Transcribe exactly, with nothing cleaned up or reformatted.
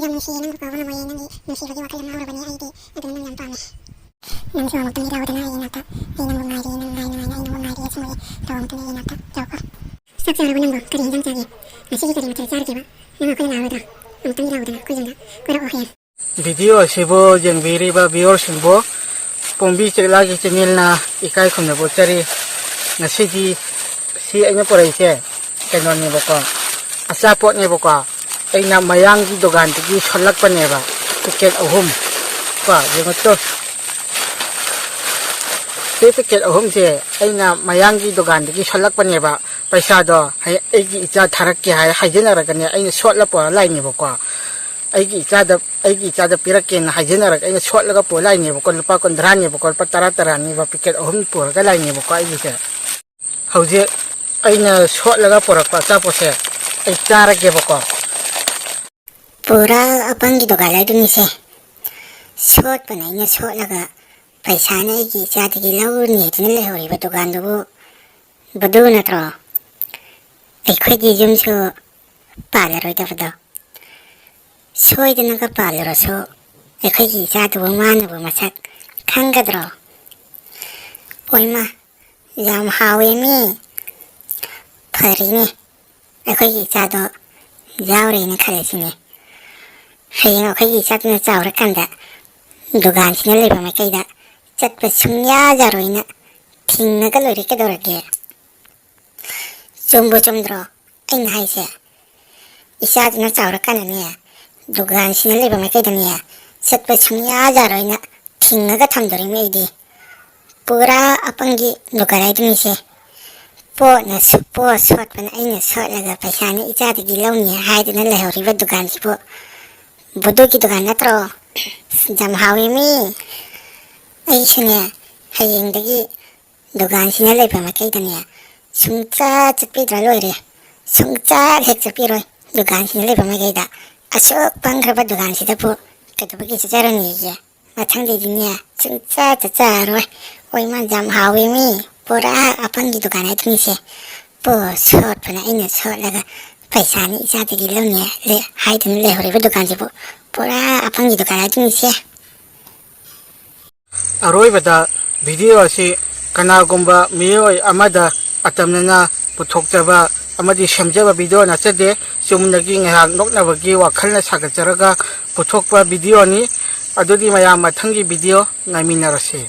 ꯌꯥꯝ ꯅꯨꯡꯁꯤꯌꯦ, ꯅꯪꯕꯨ ꯀꯥꯎꯕ ꯉꯝꯃꯣꯏꯌꯦ꯫ ꯅꯪꯒꯤ ꯅꯨꯡꯁꯤꯕꯒꯤ ꯋꯥꯈꯜ ꯌꯥꯝ ꯉꯥꯎꯔꯕꯅꯦ꯫ ꯑꯩꯗꯤ ꯑꯗꯨꯝ ꯅꯪ ꯌꯥꯝ ꯄꯥꯝꯃꯦ꯫ ꯅꯪꯁꯨ ꯑꯃꯨꯛꯇꯪꯗꯤ ꯂꯥꯛꯎꯗꯅ ꯑꯩꯒꯤ ꯏꯅꯥꯛꯇ꯫ ꯑꯩ ꯅꯪꯕꯨ ꯉꯥꯏꯔꯤꯌꯦ, ꯅꯪ ꯉꯥꯏ ꯅꯨꯡꯉꯥꯏꯅ ꯑꯩ ꯅꯪꯕꯨ ꯉꯥꯏꯔꯤꯌꯦ꯫ ꯁꯤꯃꯗꯤ ꯇꯧꯕ ꯑꯃꯇꯪꯗꯤ ꯑꯩꯒꯤ ꯏꯅꯥꯛꯇ ꯂꯥꯛꯎꯀꯣ꯫ ꯆꯥꯛ ꯆꯥꯔꯕꯣ ꯅꯪꯕꯣ? ꯀꯔꯤ ꯍꯤꯟꯖꯥꯡ ꯆꯥꯒꯦ? ꯉꯁꯤꯒꯤ ꯀꯔꯤ ꯃꯊꯦꯜ ꯆꯥꯔꯒꯦꯕ? ꯅꯪ ꯑꯩꯈꯣꯏꯗ ꯂꯥꯛꯑꯔꯣꯏꯗ꯭ꯔꯣ? ꯑꯃꯨꯛꯇꯪꯗꯤ ꯂꯥꯛꯎꯗꯅ ꯑꯩꯈꯣꯏ ꯌꯨꯝꯗ ꯀꯣꯏꯔꯛꯑꯣ ꯍꯌꯦꯡ꯫ ꯚꯤꯗꯤꯑꯣ ꯑꯁꯤꯕꯨ ꯌꯦꯡꯕꯤꯔꯤꯕ ꯚꯤꯌꯨꯋꯔꯁꯤꯡꯕꯨ ꯄꯣꯝꯕꯤ ꯆꯦꯛꯂꯥꯒꯤ ꯆꯦꯅꯦꯜꯅ ꯏꯀꯥꯏ ꯈꯨꯝꯅꯕ ꯎꯠꯆꯔꯤ꯫ ꯉꯁꯤꯗꯤ ꯁꯤ ꯑꯩꯅ ꯄꯨꯔꯛꯏꯁꯦ ꯀꯩꯅꯣꯅꯦꯕꯀꯣ, ꯑꯆꯥꯄꯣꯠꯅꯦꯕꯀꯣ꯫ ꯑꯩꯅ ꯃꯌꯥꯡꯒꯤ ꯗꯨꯀꯥꯟꯗꯒꯤ ꯁꯣꯜꯂꯛꯄꯅꯦꯕ, ꯄꯦꯀꯦꯠ ꯑꯍꯨꯝ ꯀꯣ, ꯌꯦꯡꯉꯨ ꯇꯨ꯫ ꯁꯤ ꯄꯦꯀꯦꯠ ꯑꯍꯨꯝꯁꯦ ꯑꯩꯅ ꯃꯌꯥꯡꯒꯤ ꯗꯨꯀꯥꯟꯗꯒꯤ ꯁꯣꯜꯂꯛꯄꯅꯦꯕ꯫ ꯄꯩꯁꯥꯗꯣ ꯍꯌꯦꯡ ꯑꯩꯒꯤ ꯏꯆꯥ ꯊꯥꯔꯛꯀꯦ ꯍꯥꯏ ꯍꯥꯏꯖꯤꯟꯅꯔꯒꯅꯦ ꯑꯩꯅ ꯁꯣꯠꯂ ꯄꯨꯔ ꯂꯥꯛꯏꯅꯦꯕꯀꯣ꯫ ꯑꯩꯒꯤ ꯏꯆꯥꯗ, ꯑꯩꯒꯤ ꯏꯆꯥꯗ ꯄꯤꯔꯛꯀꯦꯅ ꯍꯥꯏꯖꯤꯟꯅꯔꯒ ꯑꯩꯅ ꯁꯣꯠꯂꯒ ꯄꯨꯔ ꯂꯥꯛꯏꯅꯦꯕꯀꯣ꯫ ꯂꯨꯄꯥ ꯀꯨꯟꯊ꯭ꯔꯥꯅꯦꯕꯀꯣ, ꯂꯨꯄꯥ ꯇꯔꯥ ꯇꯔꯥꯅꯦꯕ, ꯄꯦꯀꯦꯠ ꯑꯍꯨꯝ ꯄꯨꯔꯒ ꯂꯥꯛꯏꯅꯦꯕꯀꯣ ꯑꯩꯒꯤꯁꯦ꯫ ꯍꯧꯖꯤꯛ ꯑꯩꯅ ꯁꯣꯠꯂꯒ ꯄꯨꯔꯛꯄ ꯑꯆꯥꯄꯣꯠꯁꯦ ꯑꯩ ꯆꯥꯔꯒꯦꯕꯀꯣ꯫ ꯄꯨꯔꯥ ꯑꯄꯪꯒꯤ ꯗꯨꯀꯥꯟ ꯍꯥꯏꯗꯨꯅꯤꯁꯦ꯫ ꯁꯣꯠꯄꯅ ꯑꯩꯅ ꯁꯣꯠꯂꯒ ꯄꯩꯁꯥꯅ ꯑꯩꯒꯤ ꯏꯆꯥꯗꯒꯤ ꯂꯧꯔꯅꯤ ꯍꯥꯏꯗꯨꯅ ꯂꯩꯍꯧꯔꯤꯕ ꯗꯨꯀꯥꯟꯗꯨꯕꯨ ꯕꯨꯗꯨ ꯅꯠꯇ꯭ꯔꯣ? ꯑꯩꯈꯣꯏꯒꯤ ꯌꯨꯝꯁꯨ ꯄꯥꯜꯂꯔꯣꯏꯗꯕꯗꯣ꯫ ꯁꯣꯏꯗꯅꯒ ꯄꯥꯜꯂꯨꯔꯁꯨ ꯑꯩꯈꯣꯏꯒꯤ ꯏꯆꯥꯗꯨꯕꯨ ꯃꯥꯅꯕꯨ ꯃꯁꯛ ꯈꯪꯒꯗ꯭ꯔꯣ? ꯑꯣꯏꯃ, ꯌꯥꯝ ꯍꯥꯎꯋꯦꯃꯤ꯫ ꯐꯔꯦꯅꯦ, ꯑꯩꯈꯣꯏꯒꯤ ꯏꯆꯥꯗꯣ ꯌꯥꯎꯔꯦꯅ ꯈꯜꯂꯁꯤꯅꯦ꯫ ꯍꯌꯦꯡ ꯑꯩꯈꯣꯏꯒꯤ ꯏꯆꯥꯗꯨꯅ ꯆꯥꯎꯔꯀꯥꯟꯗ ꯗꯨꯀꯥꯟꯁꯤꯅ ꯂꯩꯕ ꯃꯥꯏꯀꯩꯗ ꯆꯠꯄ ꯁꯨꯡꯌꯥ ꯌꯥꯔꯣꯏꯅ ꯊꯤꯡꯉꯒ ꯂꯣꯏꯔꯦ ꯀꯩꯗꯧꯔꯒꯦ? ꯆꯨꯝꯕꯨ ꯆꯨꯝꯗ꯭ꯔꯣ ꯑꯩꯅ ꯍꯥꯏꯁꯦ? ꯏꯆꯥꯗꯨꯅ ꯆꯥꯎꯔꯀꯥꯟꯗꯅꯦ, ꯗꯨꯀꯥꯟꯁꯤꯅ ꯂꯩꯕ ꯃꯥꯏꯀꯩꯗꯅꯦ ꯆꯠꯄ ꯁꯨꯡꯌꯥ ꯌꯥꯔꯣꯏꯅ ꯊꯤꯡꯉꯒ ꯊꯝꯗꯣꯔꯤꯃꯤ ꯑꯩꯗꯤ꯫ ꯄꯨꯔꯥ ꯑꯄꯪꯒꯤ ꯗꯨꯀꯥꯟ ꯍꯥꯏꯗꯨꯅꯤꯁꯦ꯫ ꯄꯣꯠꯅ ꯁꯨ-, ꯄꯣꯠ ꯁꯣꯠꯄꯅ ꯑꯩꯅ ꯁꯣꯠꯂꯒ ꯄꯩꯁꯥꯅ ꯏꯆꯥꯗꯒꯤ ꯂꯧꯅꯤ ꯍꯥꯏꯗꯨꯅ ꯂꯩꯍꯧꯔꯤꯕ ꯗꯨꯀꯥꯟꯁꯤꯕꯨ ꯕꯨꯗꯨꯒꯤ ꯗꯨꯀꯥꯟ ꯅꯠꯇ꯭ꯔꯣ? ꯌꯥꯝ ꯍꯥꯎꯋꯦꯃꯤ꯫ ꯑꯩꯁꯨꯅꯦ, ꯍꯌꯦꯡꯗꯒꯤ ꯗꯨꯀꯥꯟꯁꯤꯅ ꯂꯩꯕ ꯃꯥꯏꯀꯩꯗꯅꯦ ꯁꯨꯡꯆꯠ ꯆꯠꯄꯤꯗ꯭ꯔ ꯂꯣꯏꯔꯦ꯫ ꯁꯨꯡꯆꯠ ꯍꯦꯛ ꯆꯠꯄꯤꯔꯣꯏ ꯗꯨꯀꯥꯟꯁꯤꯅ ꯂꯩꯕ ꯃꯥꯏꯀꯩꯗ꯫ ꯑꯁꯨꯛ ꯄꯪꯈ꯭ꯔꯕ ꯗꯨꯀꯥꯟꯁꯤꯗꯕꯨ ꯀꯩꯗꯧꯕꯒꯤ ꯆꯠꯆꯔꯨꯅꯤꯒꯦ? ꯃꯊꯪꯗꯩꯗꯤꯅꯦ ꯁꯨꯡꯆꯠ ꯆꯠꯆꯔꯔꯣꯏ꯫ ꯑꯣꯏꯃ, ꯌꯥꯝ ꯍꯥꯎꯋꯦꯃꯤ꯫ ꯄꯨꯔꯥ ꯑꯄꯪꯒꯤ ꯗꯨꯀꯥꯟ ꯍꯥꯏꯗꯨꯅꯤꯁꯦ꯫ ꯄꯣꯠ ꯁꯣꯠꯄꯅ ꯑꯩꯅ ꯁꯣꯠꯂꯒ ꯄꯩꯁꯥꯅꯤ ꯏꯆꯥꯗꯒꯤ ꯂꯧꯅꯤ ꯍꯥꯏꯗꯨꯅ ꯂꯩꯍꯧꯔꯤꯕ ꯗꯨꯀꯥꯟꯁꯤꯕꯨ ꯄꯨꯔꯥ ꯑꯄꯪꯒꯤ ꯗꯨꯀꯥꯟ ꯍꯥꯏꯗꯨꯅꯤꯁꯦ꯫ ꯑꯔꯣꯏꯕꯗ, ꯚꯤꯗꯤꯑꯣ ꯑꯁꯤ ꯀꯅꯥꯒꯨꯝꯕ ꯃꯤꯑꯣꯏ ꯑꯃꯗ ꯑꯇꯝꯅꯅ ꯄꯨꯊꯣꯛꯆꯕ ꯑꯃꯗꯤ ꯁꯦꯝꯖꯕ ꯚꯤꯗꯤꯑꯣ ꯅꯠꯆꯗꯦ꯫ ꯆꯨꯝꯅꯒꯤ ꯉꯥꯏꯍꯥꯛ ꯅꯣꯛꯅꯕꯒꯤ ꯋꯥꯈꯜꯅ ꯁꯥꯒꯠꯆꯔꯒ ꯄꯨꯊꯣꯛꯄ ꯚꯤꯗꯤꯑꯣꯅꯤ꯫ ꯑꯗꯨꯗꯤ ꯃꯌꯥꯝ ꯃꯊꯪꯒꯤ ꯚꯤꯗꯤꯑꯣ ꯉꯥꯏꯃꯤꯟꯅꯔꯁꯤ꯫